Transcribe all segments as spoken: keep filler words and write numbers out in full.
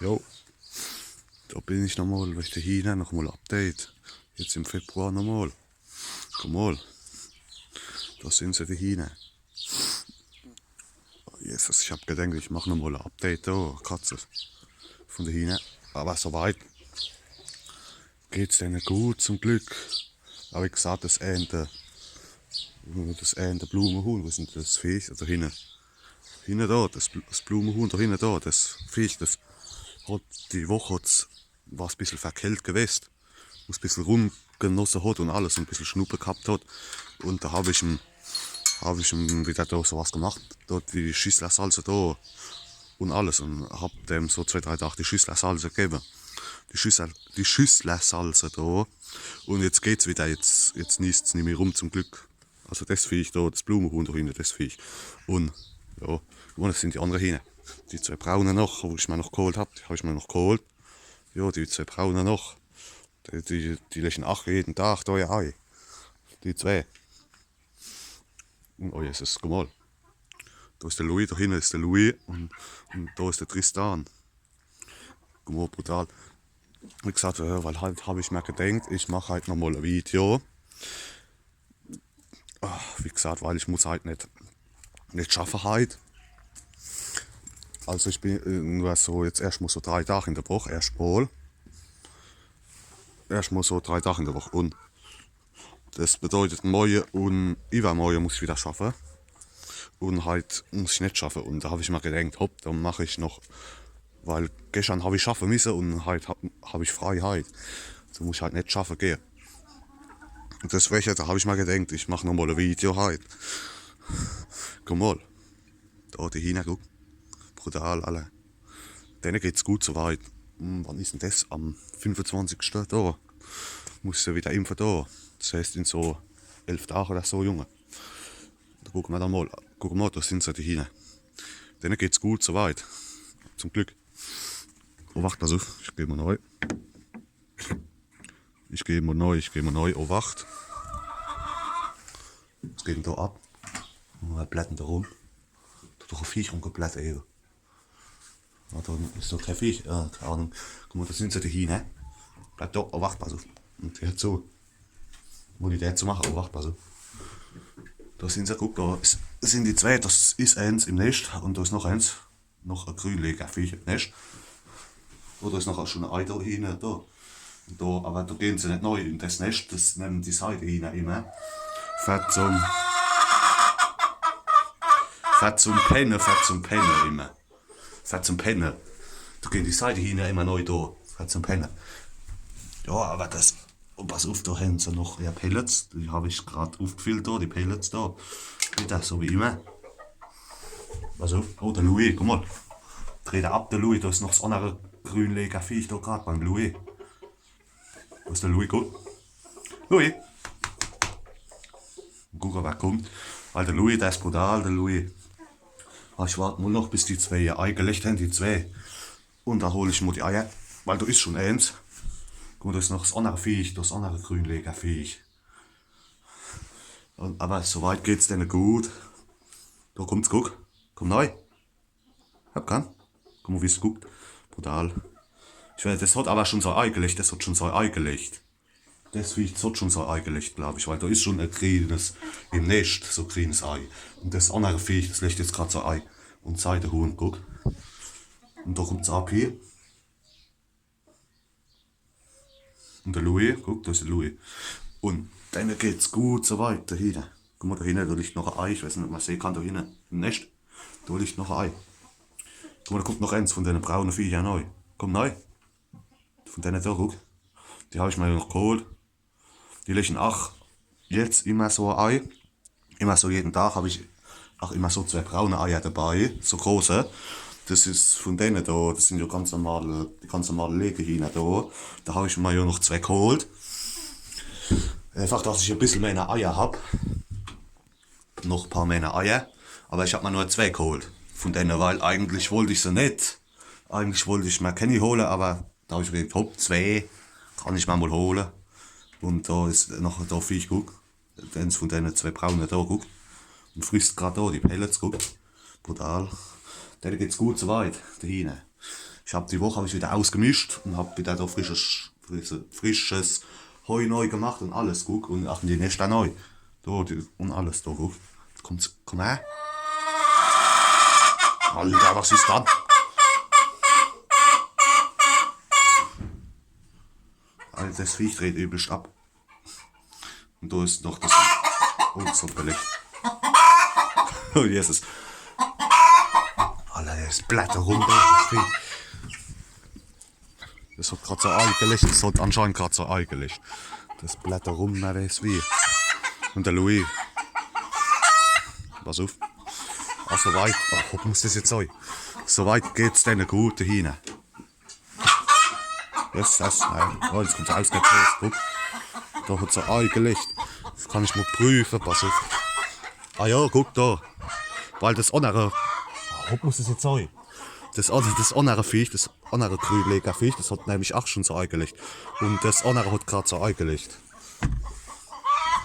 Jo. Do bin ich nochmol, weil ich die Hiehner nochmol update. Jetzt im Februar nochmol. Guck mol. Do sin se, die Hiehner. Jesus, ich hab gedenkt, ich mach nochmol e Update do, Katze. Vun de Hiehner. Awwer soweit geht's denne gut, zum Glück. Awwer wie gesaat, des eene, des eene Blumehuhn, wo is dann des Viech? Also hinne, hinne do, des, Bl- des Blumehuhn do hinne do, des Viech, des hot die Woch hot's, war's bissel verkellt gewest, wo's bissel rumgenosse hot un alles un bissel Schnuppe gehabt hot. Un do hab ich em, hab ich em widder do so was gemacht, do die Schisslersalze do un alles un hab dem so zwee, drei Daach die Schisslersalze gewwe. Die Schissler, die Schisslersalze do. Un jetzt geht's widder, jetzt, jetzt niest's nimmi rum, zum Glück. Also des Viech do, des Blumehuhn do hinne, des Viech. Un, jo, guck mol, des sin die annere Hiehner. Die zwee braune noch, wo ich mer noch geholt hab, die hab ich mer noch geholt. Jo, die zwee braune noch. Die, die, die leche aach jeden Daach do ihr Ei. Die zwee. Un, oh Jesus, guck mol. Do is de Louis, do hinne is de Louis un, un do is de Tristan. Guck mol, brutal. Wie gesaat, äh, weil heit hab ich mer gedenkt, ich mach heit nochmol e Video. Ah, wie gesaat, weil ich muss heit net, net schaffe heit. Also ich bin, äh, nur so jetzt erscht mol so drei Daach in de Woch, erscht mol. Erscht mol so drei Daach in de Woch. Un des bedeutet, morje un iwwermorje muss ich widder schaffe. Un heit muss ich net schaffe. Un do hab ich mer gedenkt, hopp, dann mach ich noch, weil geschtern hab ich schaffe misse un heit hab, hab ich frei heit. So muss ich heit net schaffe gehe. Un deswege, do hab ich mer gedenkt, ich mach nochmol e Video heit. Guck mol. Do, die Hiehner, guck. Brutal, alle. Denne geht's gut soweit. Hm, wann is dann des? Am fünfezwanzigschte do. Muss se widder impfe do. Des heißt, in so elf Daach oder so, Junge. Do gucke mer dann mol. Guck mol, do sin se, die Hiehner. Denne geht's gut soweit. Zum Glück. Oh, wart, pass uff. Ich geh mol nei. Ich geh mol nei, ich geh mol nei. Oh, wart. Was geht dann do ab? Was blättert dann do rum? Do hot doch e Viech rumgeblättert, ey. Ah, do is doch kee Viech. Ah, kee Ahnung. Guck mol, do sin se, die Hiehner. Bleib do, oh, wart, pass uff. Un die hot zu. Muss ich die zu mache, oh, wart, pass uff. Do sin se, guck, do is, sin die zwee, des is eens im Nescht un do is noch eens. Noch e Grünlegerviech im Nescht. Oh, do is noch schun e Ei do hinne, do. Un do, awwer do gehn se net nei in des Nescht, des nemme die Seidehiehner immer. Fer zum, fer zum Penne, fer zum Penne immer. Fer zum Penne. Do gehn die Seidehiehner immer nei do. Fer zum Penne. Jo, awwer des, oh, pass uff, do hen se noch ihr Pellets. Die hab ich grad uffgefillt do, die Pellets do. Widder, so wie immer. Also, oh, de Louis, guck mol. Dreht er ab, de Louis. Do is noch des annere Grünlegerviech do grad beim Louis. Wo is de Louis? Guck. Louis. Guck, ob er kummt. Weil de Louis, der is brutal, de Louis. Ah, ich wart mol noch, bis die zwee ihr Ei gelecht hen, die zwee. Un do hol ich mol die Eier, weil do is schun eens. Guck mol, do is noch des annere Viech, des annere Grünlegerviech. Un, awwer soweit geht's denne gut. Do kummt's, guck. Kumm nei. Hab kann. Guck mol, wie's guckt. Brutal. Ich weeß, des hot awwer schun sei Ei gelecht. Des hot schun sei Ei gelecht. Des Viech hot schun sei Ei gelecht, glaab ich, weil do is schun e grienes im Nescht, so e grienes Ei. Un des annere Viech, des lecht jetzt grad sei Ei. Un Seidehuhn, guck. Un do kummt's ab hier. Un de Louis, guck, do is de Louis. Un denne geht's gut soweit, do hinne. Guck mol, do hinne, do licht noch e Ei. Ich weeß net, ob ma sehe kann, do hinne im Nescht. Do licht noch e Ei. Guck mol, do kummt noch eens vun denne braune Viecher nei. Kumm nei. Vun denne do, guck. Die hab ich mer jo noch geholt. Die leche aach jetzt immer so e Ei. Immer so jeden Dag hab ich aach immer so zwee braune Eier debei, so große. Des is vun denne do, des sin jo ganz normale, die ganz normale Legehiehner do. Do hab ich mer jo noch zwee geholt. Einfach, dass ich e bissel mehr Eier hab. Noch e paar mehr Eier. Awwer ich hab mer nur zwee geholt. Vun denne, weil eigentlich wollt ich se net. Eigentlich wollt ich mer kenni hole, awwer do hab ich mer gedacht, hopp, zwee kann ich mer mol hole. Un do is noch do Viech, guck. Eens vun denne zwee braune do, guck. Un frisst grad do die Pellets, guck. Brutal. Denne geht's gut soweit, de Hiehner. Ich hab die Woch hab ich wieder ausgemischt und hab wieder do frisches, frische, frisches Heu neu gemacht und alles, guck. Und ach, die Neschter neu. Do, die, und alles do, guck. Kommt's, komm her. Alter, was is das? Alter, das Viech dreht übelst ab. Und do is noch das. Oh, das hat gelegt. Oh, Jesus. Alter, das blättert rum, das Vieh. Das hat grad so Ei gelegt, das hat anscheinend grad so Ei gelegt. Das blättert rum, na, das Vieh. Und der Louis. Pass uff. Ach, so weit. Ach, wo muss das jetzt sein? So weit geht's denne gut, do hinne. Das, das, ja. Oh, jetzt kommt's raus, geht's los. Guck. Do hat se Ei gelegt. Das kann ich mol prüfe, pass uff. Ah ja, guck do. Weil das annere. Ah, wo muss das jetzt sein? Das, an- das annere Viech, das annere Grünleger-Viech, das hat nämlich ach schon so Ei gelegt. Und das annere hat grad so Ei gelegt.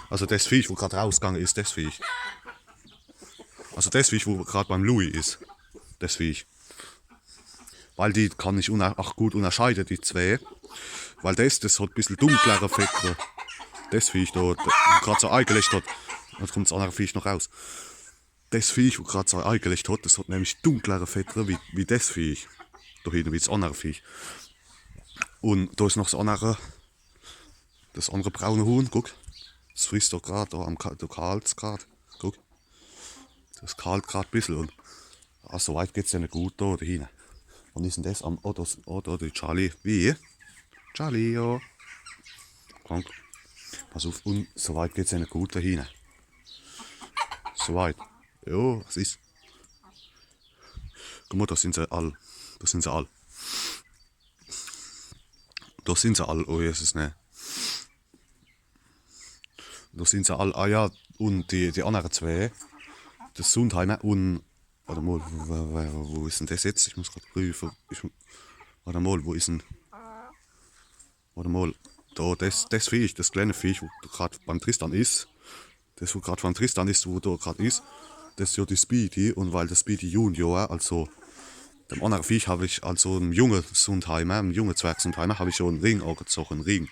Also das Viech, wo grad rausgegange is, das Viech. Also das Viech, wo grad beim Louis is. Das Viech. Weil die kann ich unner- ach gut unnerscheide, die zwee. Weil das, das hat bissel dunklere Feddere. Das Viech do, das grad so Ei gelegt hat. Jetzt kommt's annere Viech noch raus. Das Viech, wo grad so Ei gelegt hat, das hat nämlich dunklere Feddere wie, wie das Viech. Do hinne, wie das annere Viech. Und do is noch das annere, das annere braune Huhn, guck. Das frisst doch grad, do am Ka- do kahlt's grad. Guck. Das kahlt grad bissel und. Ah, so weit geht's denne gut do, do hinne. Wann is denn das am. Oh, das, oh, do, die Charlie. Wie? Charlie, ja. Krank. Pass uff, und so weit geht's denne gut do hinne. So weit. Jo, was is? Guck mol, do sin se all. Do sin se all. Do sin se all. Oh, Jesus, ne. Do sin se all. Ah ja, und die, die annere zwee. Das Sundheimer und. Wart mol, wo, wo, wo, wo is denn das jetzt? Ich muss grad prüfe. Ich, mu- wart mol, wo is denn. Wart mol. Do, das, das Viech, das kleine Viech, wo grad beim Tristan is. Das, wo grad beim Tristan is, wo do grad is. Das is jo die Speedy. Und weil das Speedy Junior, also dem annere Viech hab ich, also em junge Sundheimer, em junge Zwergsundheimer, hab ich jo en Ring agezoge, en Ring.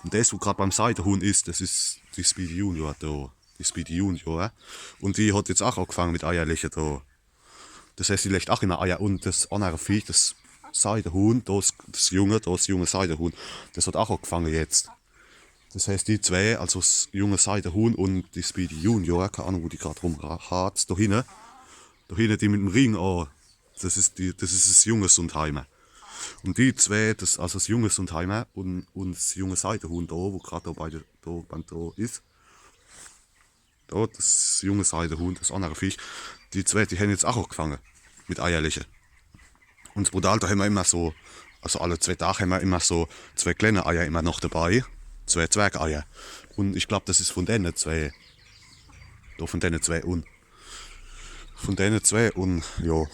Und das, wo grad beim Seidehuhn is, das is die Speedy Junior do. Die Speedy Junior. Und die hat jetzt ach agefange mit Eierleche do. Das heißt, die lecht ach immer Eier. Und das annere Viech, das Seidehuhn, das, das junge, das junge Seidehuhn, das hat ach agefange jetzt. Das heißt, die zwee, also das junge Seidehuhn und die Speedy Junior, keine Ahnung, wo die grad rumharzt, do hinne, do hinne die mit em Ring, oh, das is die, das is das junge Sundheimer. Und die zwee, das, also das junge Sundheimer und, und das junge Seidehuhn do, wo grad do beide, do, beim do is, do, das junge Seidehuhn, das annere Viech, die zwee, die hen jetzt ach agefange mit Eierleche. Und brutal, do hen mer immer so, also alle zwee Tag hen mer immer so zwee kleine Eier immer noch dabei, zwee Zwergeier. Und ich glaub, das is von denne zwee, do von denne zwee und von denne zwee und, jo,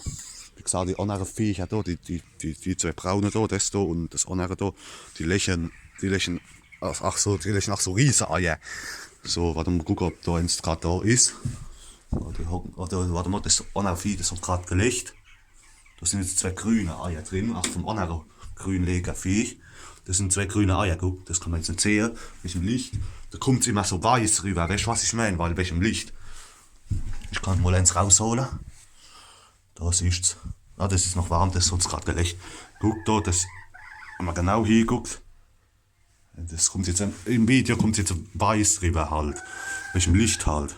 wie gesagt, die annere Viecher do, die, die, die, die zwee braune do, das do und das annere do, die lechen, die lechen, ach, ach so, die lechen ach so Rieseeier. So, wart mol, guck, ob do ens grad do is. Oder, die hocken- oder, wart mol, das annere Viech, das hat grad gelecht. Do sin jetzt zwee grüne Eier drin, ach, vom annere Grünleger-Viech. Das sin zwee grüne Eier, guck, das kann mer jetzt net sehe, wechem Licht. Do kummt's immer so weiß riwwer, weescht, was ich mein, weil wechem Licht. Ich kann mol ens raushole. Do siehscht's. Ah, das is noch warm, das hat's grad gelecht. Guck do, das, wenn mer genau hieguckt, das kummt jetzt im, im Video kummt's jetzt weiß riwwer halt. Wechem Licht halt.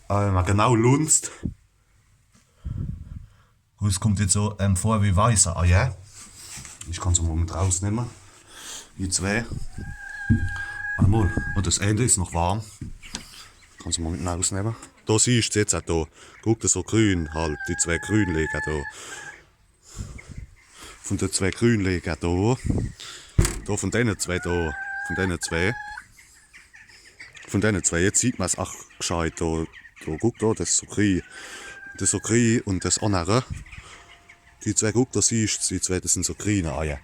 Awwer wenn mer genau lunzt, un es kummt jetzt so, ähm, vor wie weiße Eier. Ich kann's mol mit rausnemme. Die zwee. Wart mol. Un das ääne is noch warm. Kann's mol mit rausnemme. Do siehscht's jetzt ach do. Guck, das so grün halt, die zwee Grünleger do. Von de zwee Grünleger do. Do von denne zwee do. Von denne zwee. Von denne zwee. Jetzt sieht mer's ach gscheit do. Do, guck do, das is so grie. Das is so grie un das annere. Die zwee, guck, do siehscht's, die zwee, das sin so griene Eier.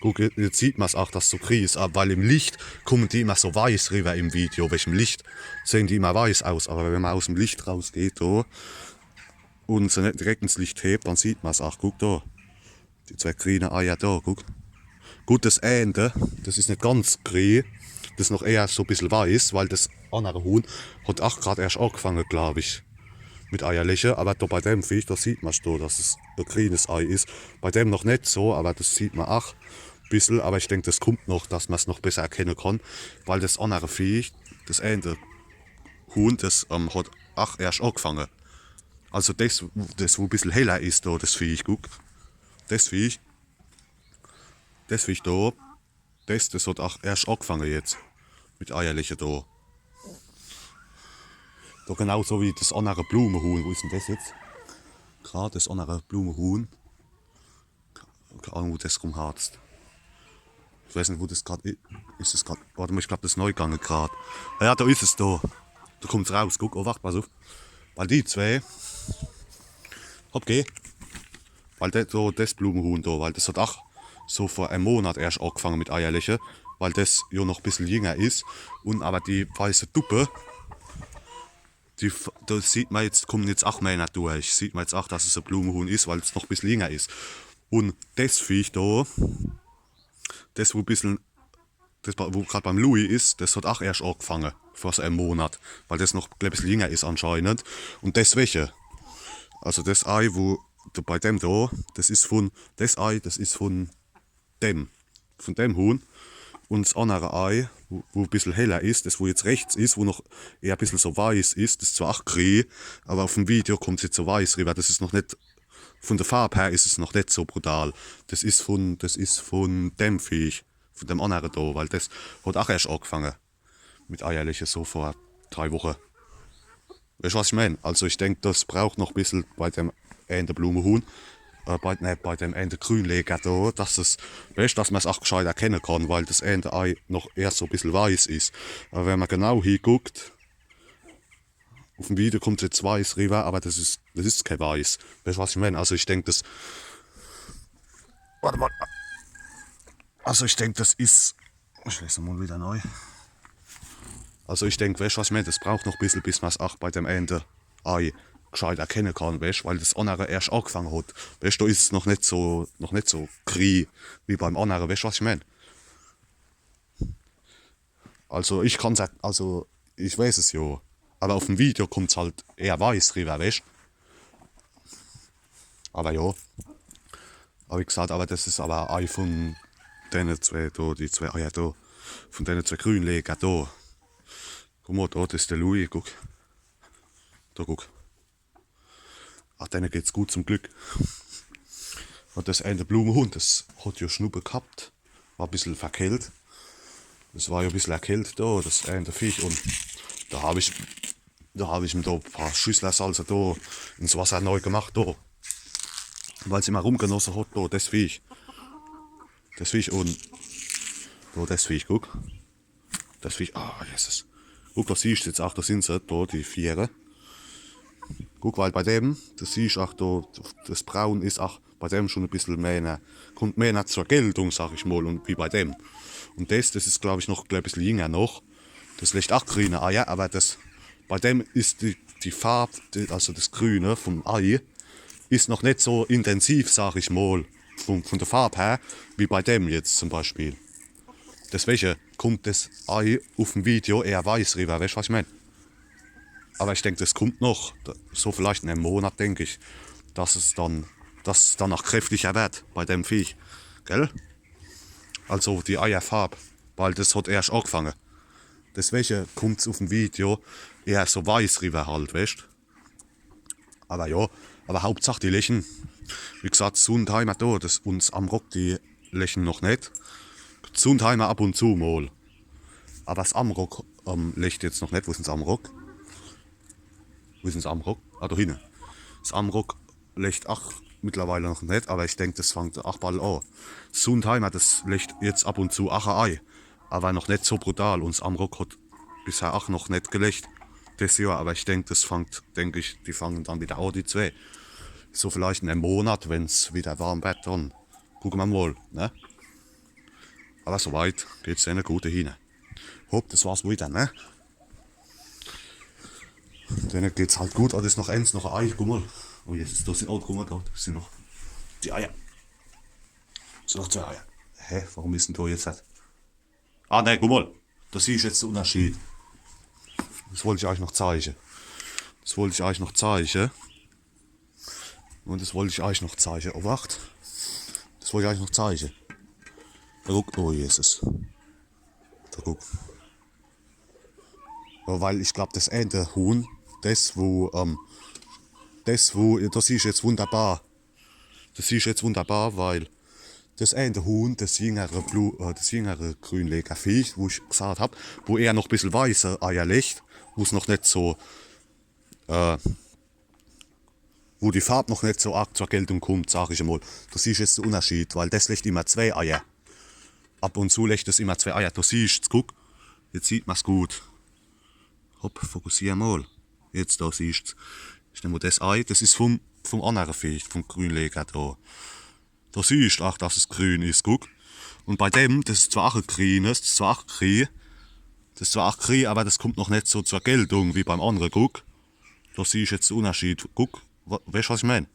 Guck, jetzt sieht mer's ach, dass so grie is, awwer weil im Licht kummen die immer so weiß riwwer im Video. Wechem Licht sehn die immer weiß aus, awwer wenn mer aus em Licht rausgeht, do, un se net direkt ins Licht hebt, dann sieht ma's ach. Guck do. Die zwee griene Eier do, guck. Gut, des eene, des is net ganz grie. Des is noch eher so bissel weiß, weil des annere Huhn hot ach grad erscht agefange, glaub ich, mit Eierleche. Awwer do bei dem Viech, do sieht ma's do, dass es e grienes Ei is. Bei dem noch net so, awwer des sieht ma ach bissel. Awwer ich denk, des kummt noch, dass ma's noch besser erkenne kann, weil des annere Viech, des eene Huhn, des ähm, hot ach erscht agefange. Also des, des wo bissel heller is do, des Viech, guck. Des Viech. Des Viech do. Des, des hot ach erscht agefange jetzt. Mit Eierleche do. Do genauso wie des annere Blumehuhn. Wo is dann des jetzt? Grad des annere Blumehuhn. Kee Ahnung, wo des rumharzt. Ich weiß net, wo des grad i-, is. Es grad, wart mol, ich glaub, des is neigange grad. Ah ja, do is es do. Do kummt's raus. Guck, oh, wart, pass uff. Weil die zwee. Hopp, geh. Weil des, so des Blumehuhn do, weil des hot ach so vor em Monat erscht agefange mit Eierleche, weil des jo noch bissel jinger is. Un awwer die weiße Duppe, die, f- do sieht ma jetzt, kummen jetzt ach Männer durch. Sieht ma jetzt ach, dass es e Blumehuhn is, weil es noch bissel jinger is. Un des Viech do, des wo bissel, des bei- wo grad beim Louis is, des hot ach erscht agefange, vor so em Monat, weil des noch e bissel jinger is anscheinend. Un deswege, also des Ei, wo do bei dem do, des is vun, des Ei, des is vun dem, vun dem Huhn. Un s annere Ei, wo, wo bissel heller is, des wo jetzt rechts is, wo noch eher bissel so weiß is, des is zwar ach grie, awwer uff'm Video kummt's jetzt so weiß riwwer. Des is noch net, vun de Farb her is es noch net so brutal. Des is vun, des is vun dem Viech, vun dem annere do, weil des hot ach erscht agefange mit Eierleche so vor drei Woche. Weescht, was ich meen? Also ich denk, des braucht noch bissel bei dem eene Blumehuhn, äh, bei, ne, bei dem eene Grünleger do, dass es, weescht, dass ma's ach gscheit erkenne kann, weil des eene Ei noch eher so bissel weiß is. Awwer wenn ma genau hieguckt, uff'm Video kummt's jetzt weiß riwwer, awwer des is, des is kee Weiß. Weescht, was ich meen? Also ich denk, des, wart mol. Also ich denk, des is, ich lese mol widder nei. Also ich denk, weescht, was ich meen, des braucht noch bissel, bis ma's ach bei dem eene Ei gscheit erkenne kann, weescht, weil des annere erscht agefange hot. Weescht, do is es noch net so, noch net so grie wie beim annere, weescht, was ich meen? Also ich kann's halt, also ich weiß es jo. Awwer uff'm Video kummt's halt eher weiß riwwer, weescht? Awwer jo. Awwer wie gsaat, awwer des is awwer e Ei vun denne zwee do, die zwee Eier do. Vun denne zwee Grünleger do. Guck mol, do, des is de Louis, guck. Do, guck. Ach, denne geht's gut, zum Glück. Un des eene Blumehuhn, des hot jo Schnuppe ghabt. War e bissel verkält. Des war jo e bissel erkält do, des eene Viech. Un do hab ich, do hab ich em do e paar Schüssler Salze do ins Wasser nei gemacht do. Weil's immer rumgenosse hot do, des Viech. Des Viech un do, des Viech, guck. Des Viech, ah, Jesus. Guck, do siehscht jetzt ach, do sin se, do, die Viere. Guck, weil bei dem, des siehscht ach, do, des Braun is ach bei dem schun e bissel mehner, kummt mehner zur Geltung, sag ich mol, un wie bei dem. Un des, des is, glaub ich, noch e bissel jinger noch. Des lecht ach griene Eier, awwer des, bei dem is die, die Farb, die, also des Grüne vum Ei, is noch net so intensiv, sag ich mol, vun, vun de Farb her, wie bei dem jetzt zum Beispiel. Deswege kummt des Ei uff'm Video eher weiß riwwer, weescht, was ich meen? Awwer ich denk, des kummt noch, so vielleicht in em Monat, denk ich, dass es dann, dass es dann ach kräftiger werd bei dem Viech, gell? Also die Eierfarb, weil des hot erscht agefange. Deswege kummt's uff'm Video eher so weiß riwwer halt, weescht? Awwer jo, awwer Hauptsach die lechen. Wie gsaat, Sundheimer do, des, un s Amrock, die lechen noch net. S Sundheimer ab un zu mol. Awwer s Amrock, ähm, lecht jetzt noch net. Wo is dann s Amrock? Wo is dann s Amrock? Ah, do hinne. S Amrock lecht ach mittlerweile noch net, awwer ich denk, des fangt ach ball a. S Sundheimer, des lecht jetzt ab un zu ach e Ei. Awwer noch net so brutal. Un s Amrock hot bisher ach noch net gelecht. Des Johr, awwer ich denk, des fangt, denk ich, die fangen dann widder a, die zwee. So vielleicht in em Monat, wenn's widder warm werd, dann gucke mer mol, ne? Awwer so weit geht's denne gut do hinne. Hopp, des war's widder, ne? Denne geht's halt gut. Ah, do is noch eens, noch e Ei, guck mol. Oh, jetzt is das, oh, guck mol, do sin noch die Eier. Sin noch zwee Eier. Hä, warum is dann do jetzt das? Ah, nee, guck mol. Do siehsch jetzt de Unnerschied. Das wollt ich eich noch zeiche. Das wollt ich eich noch zeiche. Un das wollt ich eich noch zeiche. Obacht. Das wollt ich eich noch zeiche. Do guck, oh Jesus. Do guck. Ja, weil ich glaab, das eene Huhn, das wo, ähm, das wo, das siehsch jetzt wunderbar. Das siehsch jetzt wunderbar, weil das eene Huhn, das jingere Blu-, äh, das jingere Grünleger-Viech, wo ich gesaat hab, wo er noch bissel weiße Eier lecht, wo's noch net so, äh, wo die Farb noch net so arg zur Geltung kummt, sag ich mol. Do siehsch jetzt de Unnerschied, weil das lecht immer zwee Eier. Ab un zu lecht es immer zwee Eier. Do siehsch's, guck. Jetzt sieht ma's gut. Hopp, fokussier mol. Jetzt, do siehsch's. Ich nemm mol das Ei, das is vum, vum annere Viech, vum Grünleger do. Do siehsch, ach, dass es grün is, guck. Un bei dem, das is zwar ach e grienes, das is zwar ach grie, das is zwar ach grie, awwer das kummt noch net so zur Geltung wie beim annere, guck. Do siehsch jetzt de Unnerschied, guck. Wa-, weescht, was ich meen?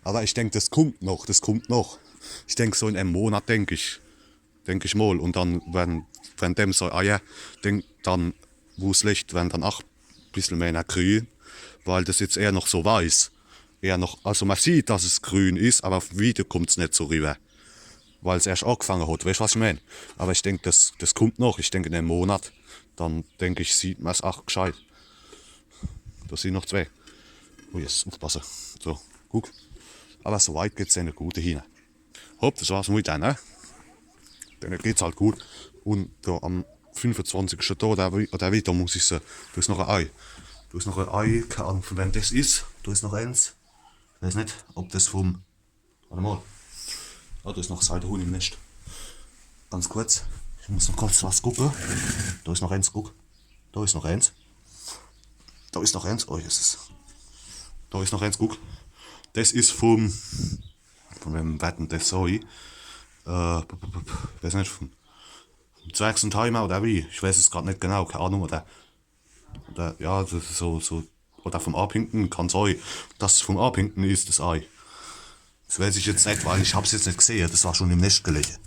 Awwer ich denk, das kummt noch, das kummt noch. Ich denk, so in em Monat, denk ich. Denk ich mol. Un dann, wenn, wenn dem sei Eier, denk, dann, wo's lecht, wenn dann ach bissel mehr grie, weil das jetzt eher noch so weiß. Eher noch, also ma sieht, dass es grün is, awwer uff em Video kummt's net so riwwer. Weil's erscht aagfange hat, weescht, was ich meen? Awwer ich denk, das, das kummt noch. Ich denk, in em Monat, dann denk ich, sieht ma's ach gscheit. Do sin noch zwee. Oh, jetzt uffpasse. So, guck. Awwer so weit geht's denne gut, de Hiehner. Hopp, das war's mol widder, ne? Denne geht's halt gut. Un do am fünfezwanzigschte do, oder wie, oder wie, do muss ich se, do is noch e Ei. Do is noch e Ei, kee Ahnung, vun wem das is. Do is noch eens. Ich weeß net, ob das vum, wart mol. Ah, do is noch e Seidehuhn im Nescht. Ganz kurz, ich muss noch kurz was gucke. Do is noch eens, guck. Do is noch eens. Do is noch eens. Oh, Jesus. Do is noch eens, guck. Das is vum, vun wem wär dann das sei? Äh, p-, p-, p-, p-, weeß net, vum, vum Zwerg-Sundheimer oder wie? Ich weeß es grad net genau, kee Ahnung, oder, oder, ja, das is so, so, oder vum Orpington, kann sei, dass es vum Orpington is, das Ei. Das weeß ich jetzt net, weil ich hab's jetzt net gsehe, das war schun im Nescht gelege.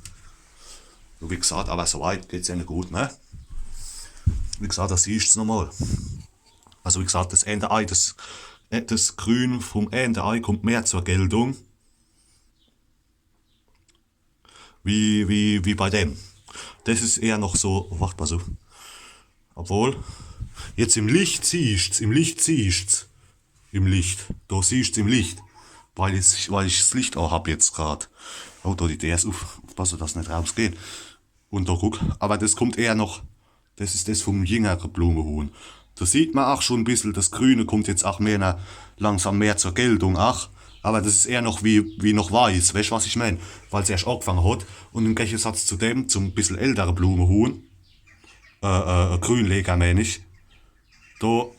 Un wie gsaat, awwer so weit geht's denne gut, ne? Wie gsaat, do siehsch's nochmol. Also wie gsaat, das eene Ei, das, äh, das Grün vum eene Ei kummt mehr zur Geltung wie, wie, wie bei dem. Das is eher noch so, oh, wart mol so. Obwohl, jetzt im Licht siehsch's, im Licht siehsch's. Im Licht. Do siehsch's im Licht. Weil ich, weil ich das Licht aa hab jetzt grad. Oh, do die Deer is uff. Uffpasse, dass net rausgeht. Un do guck. Awwer das kummt eher noch, das is das vum jingere Blumehuhn. Do sieht ma ach schun bissel, das Grüne kummt jetzt ach mehr na, langsam mehr zur Geltung, ach. Awwer das is eher noch wie, wie noch weiß, weescht, was ich meen? Weil's erscht aagfange hat. Un im Gegensatz zu dem, zum bissel ältere Blumehuhn, äh, äh, Grünleger, meen ich, do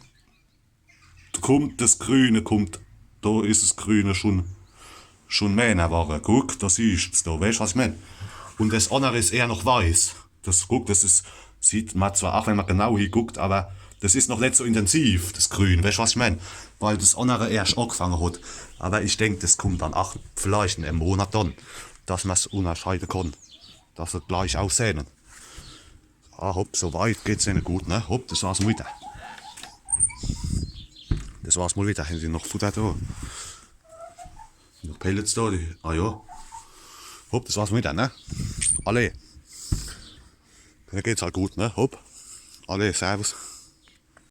kummt das Grüne, kummt, do is das Grüne schun, schun mehr na worre. Guck, do siehsch's do, weescht, was ich meen? Un das annere is eher noch weiß. Das, guck, das is, sieht ma zwar ach, wenn ma genau hieguckt, awwer das is noch net so intensiv, das Grün, weescht, was ich meen? Weil das annere erscht aagfange hat. Awwer ich denk, das kummt dann ach vielleicht in em Monat dann, dass ma's unnerscheide kann, dass se gleich aussehne. Ah, hopp, so weit geht's denne gut, ne? Hopp, das war's mol widder. Das war's mol widder. Hän die noch Futter do? Noch Pellets do? Die, ah jo. Hopp, das war's mol widder, ne? Alla. Denne geht's halt gut, ne? Hopp. Alla, servus.